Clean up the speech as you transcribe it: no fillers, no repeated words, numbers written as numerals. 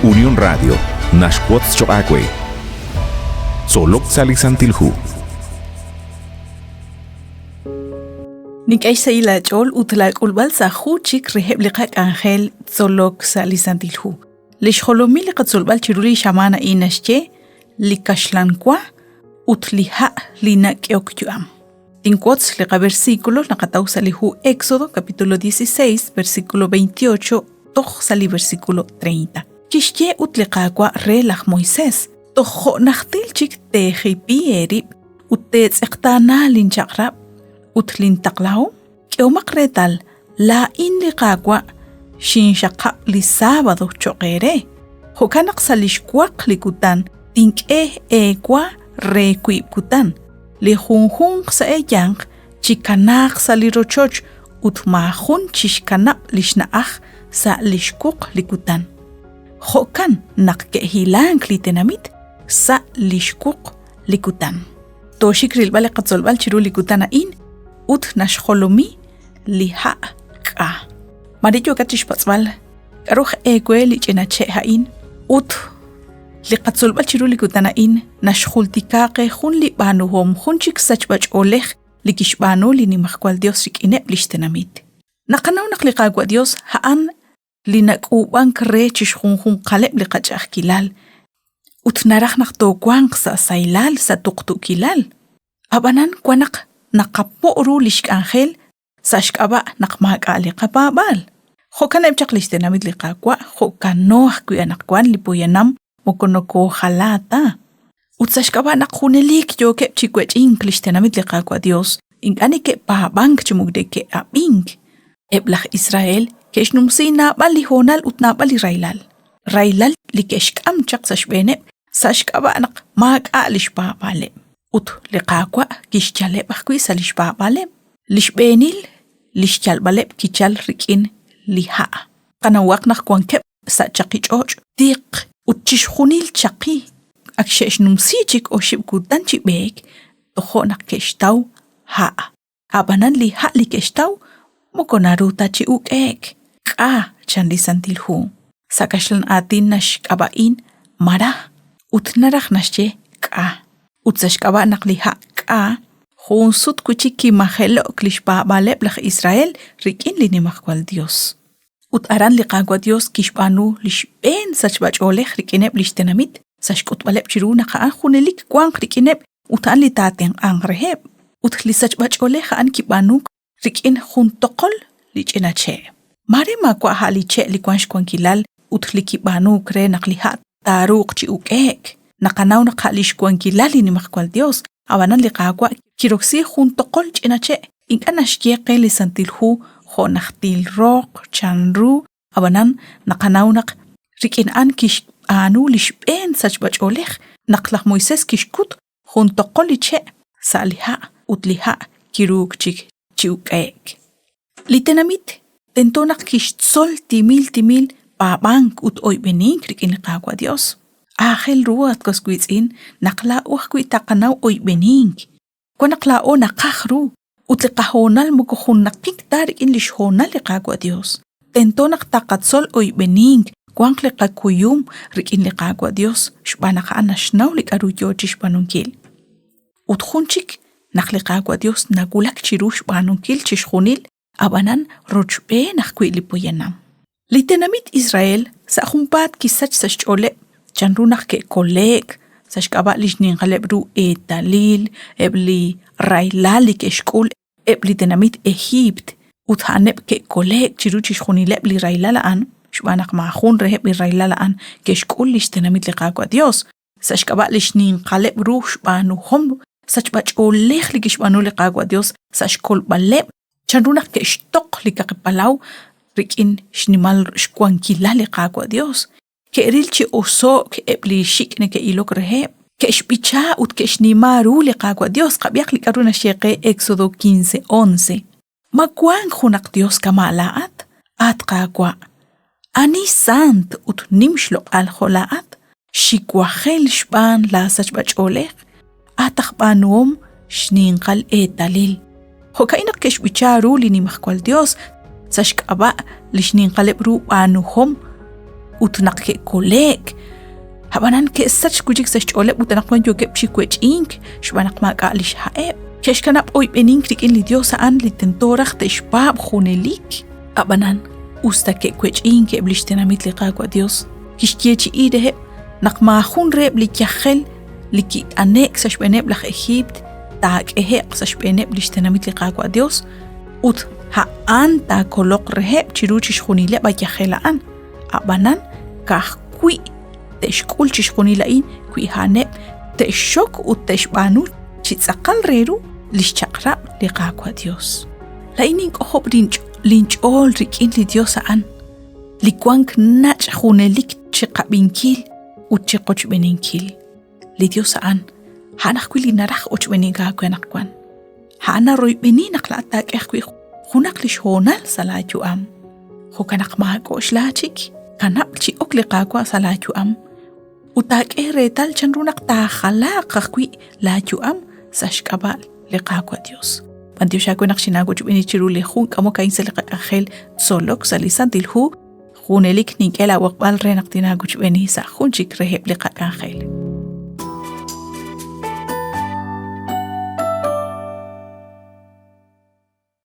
Unión Radio naxwotz choq' aawe. Tzolok sa' li Santil Hu. Nink'e xsahil aach'ool ut laak'ulb'al sa' ju chik reheb' li qak'anjel Tzolok sa' li Santil Hu. Li xjolomil li qatzolb'al chiru li xamaan a'in naxye li kaxlan wa ut li ha' li nak'ehok yu'am. Tinwotz li qaversículo naqataw sa' li hu Éxodo capítulo 16 versículo 28 toj sa' li versículo 30. Kixye ut li Qaawa' re laj Moisés, toj jo' najtil chik teejipi eerib' ut teetz'eqtaana linchaq'rab' ut lintaqlahom? K'ehomaq reetal, laa'in li Qaawa' xinxaqab' li sábado cho'q eere. Jo'kan naq sa' li xwaq li kutan tink'e eewa re wiib' kutan. Li junjunq sa' eeyanq chikanaaq sa' li rochoch ut maajun chixkanab' li xna'aj sa' li xwuq li kutan. Jo'kan naq ke'hilank li tenamit sa' li xwuq li kutan. Tooxik rilb'al li qatzolb'al chiru li kutan a'in ut naxjolomi li ha' k'a. Mare yookat chixpatz'b'al k'aru eewe li ch'ina che' a'in ut li qatzolb'al chiru li kutan a'in naxjultika qe jun li b'aanuhom jun chik sachb'ach'oolej li kixb'aanu li Nimajwal Dios rik'ineb' lix tenamit. Naqanaw naq li Qaawa' Dios a'an li nak'uub'ank re chixjunjunqaleb' li qach'a'ajkilal ut naraj naq toowanq sa' sahilal, sa' tuqtuukilal. Ab'anan wan naq naqapo' ru li xk'anjel sa' xk'ab'a' naq maak'a' li qapaab'aal. Jo'kaneb' chaq li xtenamit li Qaawa', jo'kano ajwi' anaqwan li poyanam moko nokoojala ta. Ut sa' xk'ab'a' naq junelik yookeb' chi wech'ink li xtenamit li Qaawa' Dios, ink'a' neke'paab'ank chi moko neke'ab'ink. Eb' laj Israel ke'xnumsi naab'al li hoonal ut naab'al li rahilal. Rahilal li ke'xk'am chaq sa' xb'eeneb' sa' xk'ab'a' naq maak'a' li xpaab'aaleb'. Ut li Qaawa' kixyaleb' ajwi' sa' li xpaab'aaleb'. Li xb'eenil li xyalb'aleb' kichal rik'in li ha'. Qanawaq naq wankeb' sa' chaqi ch'och', tiq ut chixjunil chaqi. Ak xe'xnumsi chik oxib' kutan chi b'eek tojo' naq ke'xtaw ha'. Ab'anan li ha' li ke'xtaw moko naru ta chi uk'e'k. K'a, chan li Santil Hu. Sa' kaxlan aatin naxk'ab'a'in Mará ut naraj naxye k'a. Ut sa' xk'ab'a' naq li ha' k'a, jun sut wi' chik kimajelo'k li xpaab'aaleb' laj Israel rik'in li Nimajwal Yos. Ut aran li Qaawa' Dios kixb'aanu li xb'een sachb'a-ch'oolej rik'ineb' lix tenamit sa' xk'utb'aleb' chiru naq a'an junelik wanq rik'ineb' ut a'an li taatenq'anq reheb'. Ut li sachb'a-ch'oolej a'an kib'aanuuk rik'in jun toqol li ch'ina che'. Maare maawa' a' li che' li wan xwankilal ut li kib'aanuuk re naq li ha' taaruuq chi uk'e'k. Naqanaw naq a' lix wankilal li Nimajwal Dios, ab'anan li Qaawa' kiroksi jun toqol ch'ina che' Ink'a' naxye qe li Santil Hu jo' najtil roq, chanru, ab'anan naqanaw naq rik'in a'an kixb'aanu li xb'een sachb'ach'oolej naq laj Moisés kixkut jun toqol li che' sa' li ha' ut li ha' kiruuk chik chi uk'e'k. Li tenamit tento naq kixtzol timil timil paab'ank ut oyb'enink rik'in li Qaawa' Yos. Aajel ru, at was wiitz'in, naq laa'o ajwi' taqanaw oyb'enink. Wan naq laa'o naqaj ru ut li qahoonal moko junnaqik ta rik'in lix hoonal li Qaawa' Dios. Tento naq taqatzol oyb'enink, wanq li qakuyum rik'in li Qaawa' Dios xb'aan naq a'an naxnaw li k'a'ru yoo chixb'aanunkil. Ut jun chik, naq li Qaawa' Dios nawulak chiru xb'aanunkil chixjunil, ab'anan rochb'een ajwi' li poyanam. Li tenamit Israel sa' junpaat kisach sa' xch'ooleb' chanru naq ke'kole'k sa' xk'ab'a' li xninqaleb' ru eetalil, eb' li rahilal li ke'xk'ul eb' li tenamit Ejiipt ut a'aneb' ke'kole'k chiru chixjunileb' li rahilal a'an xb'aan naq maajun reheb' li rahilal a'an ke'xk'ul li xtenamit li Qaawa' Yos sa' xk'ab'a' li xninqaleb' ru xb'aanuhom sachb'ach'oolej li kixb'aanu li Qaawa' Dios sa' xkolb'aleb' chanru naq ke'xtoq li Kaqi Palaw rik'in xnimal xwankilal li Qaawa' Dios. Ke'ril chi oso'k eb' li xik' neke'ilok reheb'. Ke'xb'icha ut ke'xnima ru li Qaawa' Dios. Qab'ihaq li k'aru naxye qe Éxodo 15:11. Ma wank junaq Dios kama' laa'at, at Qaawa'? Ani sant ut nim xloq'al jo' laa'at? Xiwajel xb'aan laasachb'ach'oolej, at aj b'aanuhom xninqal eetalil. Jo'ka'in naq ke'xb'icha ru li Nimajwal Yos sa' xk'ab'a' li xninqaleb' ru b'aanuhom. Ut naq ke'kole'k, ab'anan ke'sachk wi' chik sa' xch'ooleb' ut anaqwan yookeb' chi wech'ink xb'aan naq maak'a' li xha'eb'. Ke'xkanab' oyb'enink rik'in li Yos a'an li tento raj te'xpaab' junelik. Ab'anan, us ta ke'wech'ink eb' li xtenamit li Qaawa' Yos, kixyeechi'i reheb' naq maajun reheb' li yajel li kit'ane'k sa' xb'eeneb' laj Ejiipt taak'ehe'q sa' xb'eeneb' li xtenamit li Qaawa' Yos ut a'an taakoloq reheb' chiru chixjunileb' a yajel a'an. A'b'anan, ka'ajwi' te'xk'ul chixjunil a'in wi a'aneb' te'xxok ut te'xb'aanu chi tz'aqal re ru li xchaq'rab' li Qaawa' Dios. Laa'in nink'ojob' linch'ool rik'in li Dios a'an, li wank nach' junelik chiqab'inkil ut chiqochb'eninkil. Li Dios a'an, a'an ajwi' li naraj ochb'enink aawe anaqwan. A'an naroyb'eni naq laa'at taak'e ajwi' junaq li xhoonal sa' laayu'am. Jo'kan naq maak'oxla chik, kanab' chi ok li Qaawa' sa' laayu'am ut taak'e reetal chanru naq taajalaaq ajwi' laayu'am sa' xk'ab'a' li Qaawa' Dios. B'antiox aawe naq xinaawochb'eeni chiru li jun k'amok a'in sa' li qak'anjel tzolok sa' li Santil Hu. Junelik nink'e laab'oqb'al re naq tinaawochb'eeni sa' jun chik reheb' li qak'anjel.